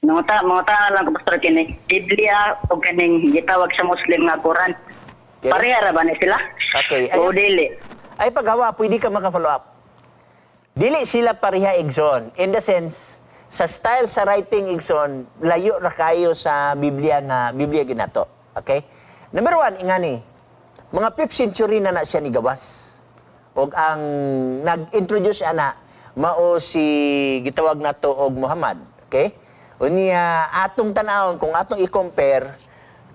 Mga ta lang ko, Pastor, kini Biblia o kining gitawag sa Muslim nga Quran. Okay. Pareha ra ba ni sila? Okay. O dili? Ay paghawa, pwede ka maka-follow up. Dili sila pareha, igsoon. In the sense, sa style sa writing, igsoon, layo ra kayo sa Biblia nga Biblia ginato. Okay? Number one, ingani, mga 5th century na na siya ni gawas. Og ang nag-introduce ana mao si gitawag nato og Muhammad. Okay? Unya atong tan-awon kung atong i-compare,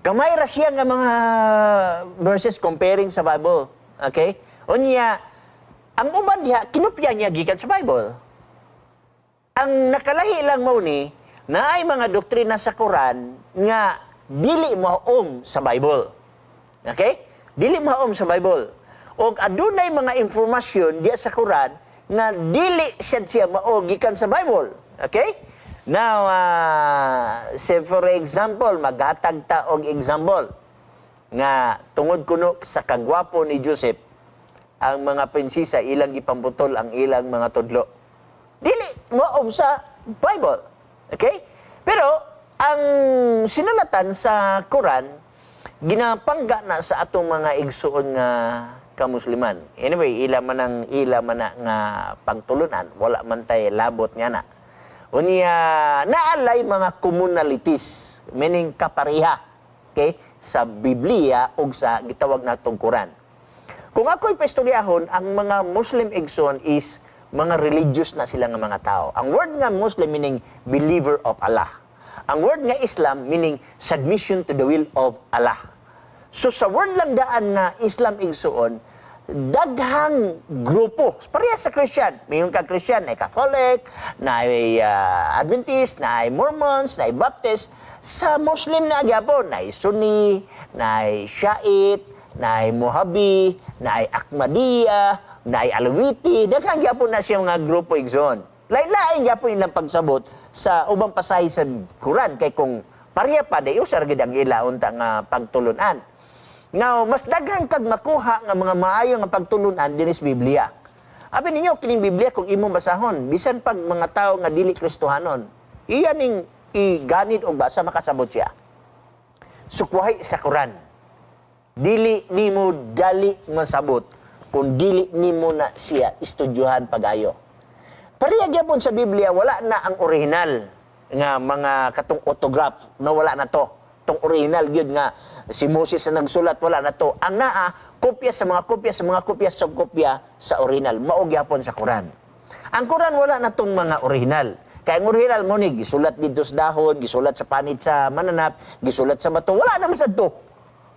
gamay ra siya nga mga verses comparing sa Bible. Okay? Unya ang uban diha kinopya niya gikan sa Bible. Ang nakalahi lang mao ni naay mga doktrina sa Quran nga dili maom sa Bible. Okay? Dili maom sa Bible. Og adunay mga impormasyon diya sa Quran nga dili sad siya mao gikan sa Bible. Okay? Now, say for example, maghatag ta og example nga tungod kuno sa kagwapo ni Joseph, ang mga prinsesa ilang gipamputol ang ilang mga tudlo. Dili maom sa Bible. Okay? Pero ang sinulatan sa Quran ginapangga na sa atong mga igsuon nga kamusliman. Anyway, ila man na nga pagtulunan, wala man tay labot nga na. Unya naalay mga commonalities, meaning kapareha, okay, sa Biblia ug sa gitawag natong Quran. Kung ako'y paistoryahon, ang mga Muslim, igsoon, is mga religious na sila nga mga tao. Ang word nga Muslim meaning believer of Allah. Ang word nga Islam meaning submission to the will of Allah. So sa word lang daan nga Islam, igsoon, daghang grupo. Pareha sa Christian. Mayon ka Christian, na Catholic, na Adventist, na Mormons, na Baptist. Sa Muslim na gyapon, na Sunni, na Shiite, na Muhabi, na Ahmadiyya, na Alawiti, daghang gyapon na siya mga grupo, igsoon. Lain-lain gyapon ilang pagsabot sa ubang pasahe sa Quran kay kung pareha pa di usar gid ang ila unta nga pagtulunan. Now, mas daghan kag makuha nga mga maayo nga pagtulunan dinhi sa Biblia. Abi ninyo kining Biblia kung imong basahon, bisan pag mga tao nga dili Kristohanon, iya ning iganid og basa, makasabot siya. Sukwahi sa Quran. Dili nimo dali masabot kung dili nimo na siya estudyuhan pagayo. Pareha gyapon sa Biblia, wala na ang original nga mga katong autograph na wala na to. Tong original gyud nga si Moses na nagsulat, wala na to. Ang naa kopya sa mga kopya sa mga kopya sa kopya sa original. Mao gyapon sa Quran. Ang Quran wala na tong mga original. Kaya ang original mo ni gisulat dito sa dahon, gisulat sa panit sa mananap, gisulat sa bato, wala naman sa to.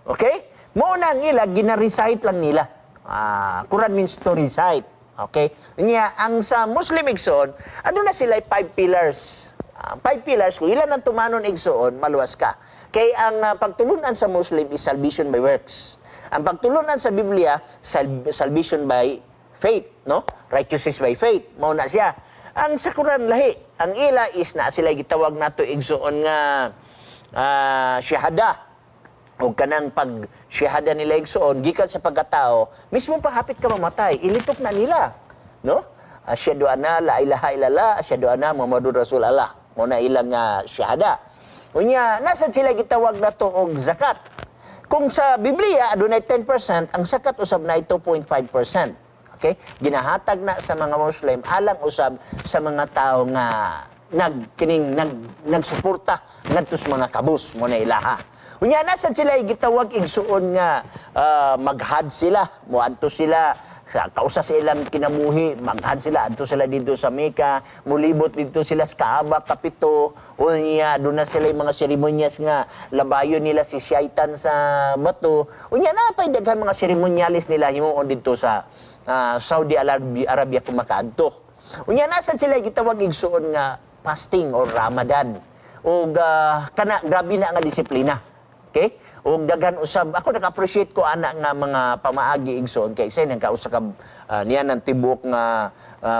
Okay? Mao na ang ila gina-recite lang nila. Ah, Quran means to recite. Okay? Nya ang sa Muslim, igsoon, ano na sila five pillars. Ah, five pillars, kung ilan ang tumanon, igsoon, maluwas ka. Kay ang pagtulunan sa Muslim is salvation by works. Ang pagtulunan sa Biblia, salvation by faith, no? Righteousness by faith. Mao na siya. Ang sa Quran lahi. Ang ila is na sila gitawag nato, igsoon, nga shahada o kanang pag shahada nila, igsoon, gikan sa pagkatao mismo pa hapit ka mamatay, ilitok na nila, no? Asyhadu anna la ilaha illallah, asyhadu anna Muhammadur Rasul Allah. Mo na ilang shahada. Unya nasad sila gitawag nato og zakat. Kung sa Biblia adunay 10%, ang zakat usab na 2.5%. Okay, ginahatag na sa mga Muslim alang usab sa mga tao nga nag kining nag nagsuporta ngadto sa mga kabus mo na ilaha. Unya nasad sila gitawag, igsuon, nga maghad sila, moadto sila sa kausa sa ilang kinabuhi, maghad sila, adto sila dito sa Mecca, mulibot dito sila sa Kaaba kapito. Unya doon na sila yung mga seremonyas nga labayon nila si Shaitan sa bato. Unya na pay daghan mga seremonyalis nila himuon dito sa Saudi Arabia, Arabia kung makaadto. Unya nasad sila gitawag, igsuon, nga fasting or Ramadan. Ug kana grabe na nga disiplina. Okay? Ug daghan usab ako naka-appreciate ko ana nga mga pamaagi, igsoon, kay isa nang kausa ka niya ng tibok nga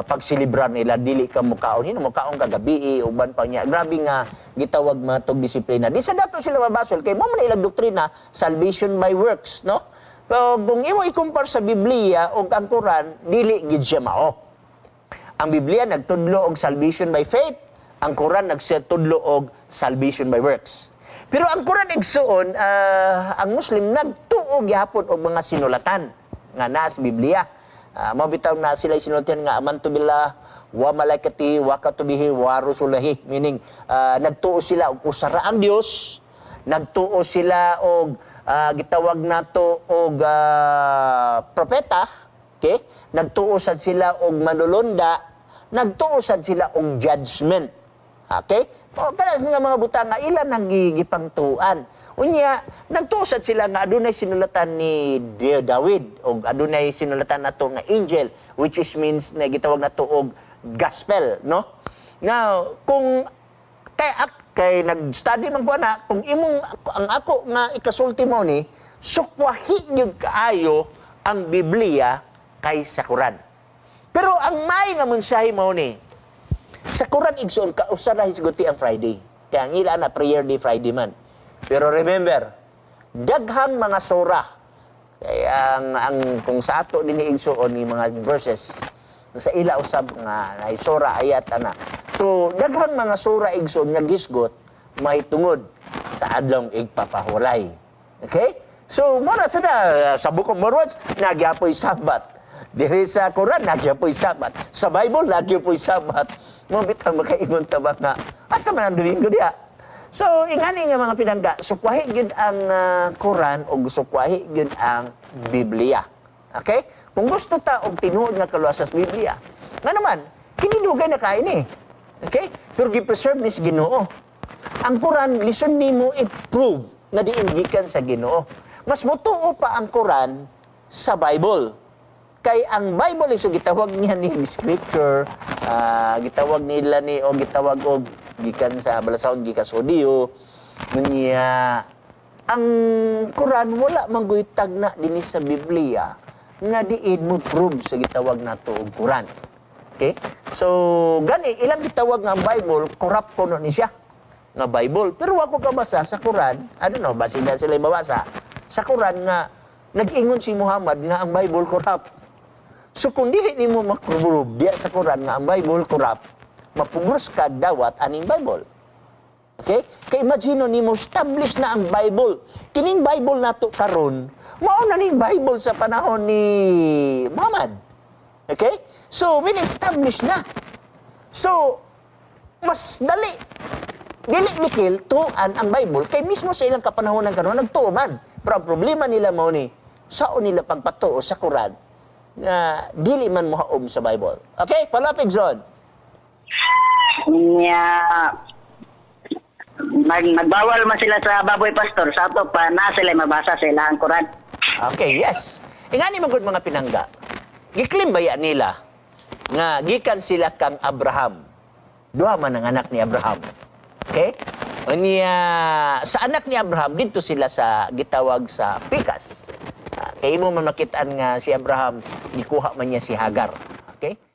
pagselebrar nila, dili ka mukaon hino mukaon ka gabi uban pa niya. Grabe nga gitawag mga tog disiplina. Di sa dato sila mabasol kay mo man ilang doktrina, salvation by works, no? Pero kung imo ikumpara sa Biblia ug ang Quran, dili gid siya mao. Ang Biblia nagtudlo og salvation by faith. Ang Quran nagsatudlo og salvation by works. Pero ang Quran, igsuon, ang Muslim nagtuo gihapon og mga sinulatan nga naa sa Biblia. Mao bitaw na sila sinulatan nga amantu billah wa malaikati wa katubihi wa rusulihi, meaning nagtuo sila og usa ra ang Dios, nagtuo sila og gitawag nato og propeta, okay? Nagtuo sad sila og manulonda, nagtuo sad sila og judgment. Okay? O kana sa mga butang nga ila nang gipangtuan. Unya, nagtuo sad sila nga adunay sinulatan ni David og adunay sinulatan nato nga angel, which is means na gitawag nato og gospel, no? Now, kung kay nag-study man ko na, kung imong ang ako nga ikasulti mo ni sukwahi gyud kaayo ang Biblia kaysa Quran. Pero ang may nga mensahe mo ni sa Quran, igsoon, kausa ra hisguti ang Friday. Kaya ang ila na prayer day Friday man. Pero remember, daghang mga sura. Kaya ang kung sa ato dinhi, igsoon, ni mga verses sa ila usab nga nay sura, ayat ana. So daghang mga sura, igsoon, nga gisgot mahitungod sa Adlong Igpapahuray. Okay? So mura sa na sa Book of Mormons nagyapoy Sabat. Diri sa Quran nagyapoy Sabat. Sa Bible nagyapoy Sabat. Mo bitang makaingon ta ba nga asa man ang Domingo diha? So ingani nga mga pinangga, sukwahi gyud ang Quran ug sukwahi gyud ang Biblia. Okay? Kung gusto ta og tinuod nga kaluwasan sa Biblia. Nga naman, kini dugay na kain eh. Okay? Pero gi-preserve ni sa Ginoo. Ang Quran, lisod nimo i-prove nga diin gikan sa Ginoo. Mas motuo pa ang Quran sa Bible. Kay ang Bible is gitawag niya ni scripture, gitawag nila ni o gitawag og gikan sa balasahon gikan sa Hudiyo. Niya ang Quran wala man guy tagna dinhi sa Biblia nga diin mo prove sa gitawag nato og Quran. Okay? So gani ilang gitawag nga ang Bible corrupt kuno ni siya nga Bible. Pero wa ko kabasa sa Quran, I don't know, basin na sila mabasa sa Quran nga nag-ingon si Muhammad nga ang Bible corrupt. So kung dili nimo ma-prove diya sa Quran nga ang Bible corrupt, mapugros ka dawat aning Bible. Okay? Kay imagine nimo, establish na ang Bible. Kining Bible nato karon, mao na ning Bible sa panahon ni Muhammad. Okay? So, meaning establish na. So, mas dali dili mikil tuan ang Bible kay mismo sa ilang kapanahonan karon nagtuo man. Pero ang problema nila mao ni sao nila pagpatuo sa Quran na dili man mohaom sa Bible. Okay, follow up, Igsoon. Nya nagbawal man sila sa baboy, pastor, sa ato pa na sila mabasa sa ilang Quran. Okay, yes. Ingani man gud, mga pinangga. Gi-claim baya nila nga gikan sila kang Abraham. Duha man ang anak ni Abraham. Okay? Unya sa anak ni Abraham didto sila sa gitawag sa pikas. Kay imo man makitaan nga si Abraham gikuha man niya si Hagar. Okay?